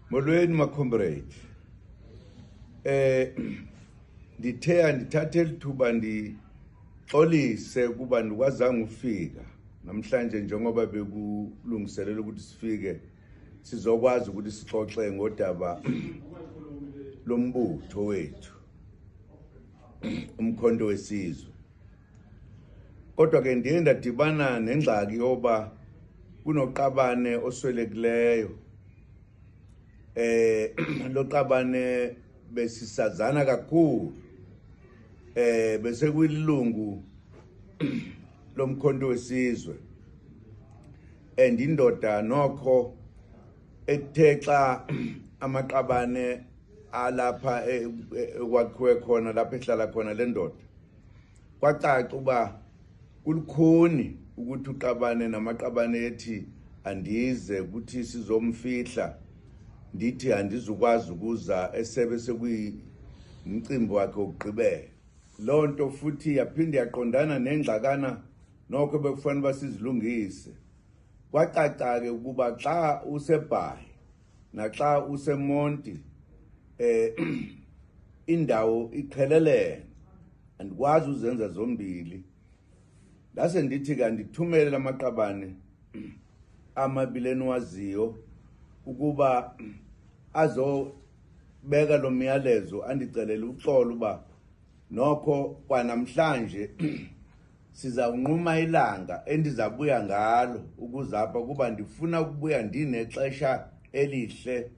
Molweni macomrade. Ndithe andithathe lithuba ndixolise kuba ndikwazanga ufika namhlanje njengoba bekulungiselela ukuthi sifike sizokwazi ukuthi sixoxe ngodaba lombutho wethu uMkhonto weSizwe. Kodwa ke ndiye ndadibana nengxaki yoba kunoqabane oswelekileyo. Lo qabane besisazana kakhulu, bese kuyilungu lomkhonto wesizwe, and indoda nokho ethe xa amaqabane alapha ekwakhiwe khona lapha ehlala khona le ndoda, kwacaca uba kulukhuni ukuthi uqabane namaqabane ethi andize ukuthi sizomfihla, ndithi andizukwazi ukuza esebe sekuyimcimbi wakhe wokugqibela. Loo nto futhi yaphinde yaqondana nengxakana nokho bekufanele uba sizilungise. Kwacaca ke ukuba xa useBhayi naxa useMonti indawo iqhelelene, andikwazi uzenza zombili. Ndase ndithi ke andithumele lamaqabane amabili eniwaziyo ukuba azobeka lo myalezo, andicelele uxolo uba nokho kwanamhlanje sizawunquma ilanga endizabuya ngalo ukuzapha, kuba ndifuna ukubuya ndinexesha elihle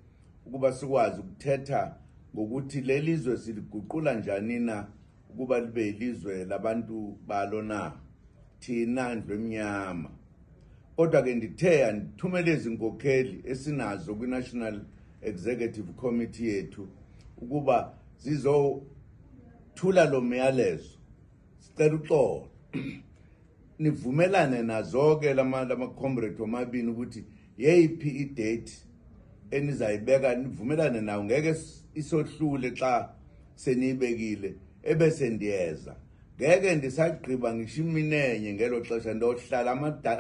ukuba sikwazi ukuthetha ngokuthi lelizwe siliguqula njani na ukuba libe ilizwe labantu balo na thina ndlu emnyama. Kodwa ke ndithe andithumele izinkokheli esinazo kwi-National Executive Committee yethu ukuba zizothula lo myalezo, sicela uxolo, nivumelane nazo ke lama comrade omabini ukuthi yeyiphi idate enizayibeka, nivumelane nawo, ngeke isohlule xa seniyibekile ebese ndiyeza. Ngeke ndisagqiba ngisho iminenye ngelo xesha, ndohlala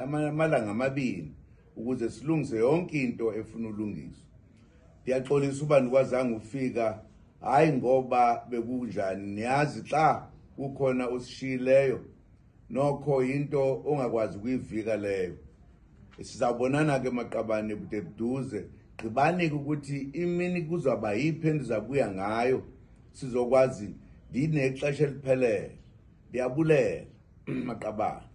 amalanga amabini ukuze silungise yonke into efuna ulungiswa. Ndiyaxolisa uba ndikwazanga ufika, hayi ngoba bekunjani, niyazi xa kukhona osishiyileyo nokho into ongakwazi ukuyivika leyo. Sizawubonana ke maqabane bude buduze, gqibani ke ukuthi imini kuzawuba yiphi endizabuya ngayo, sizokwazi ndinexesha eliphelele. Ndiyabulela maqabane.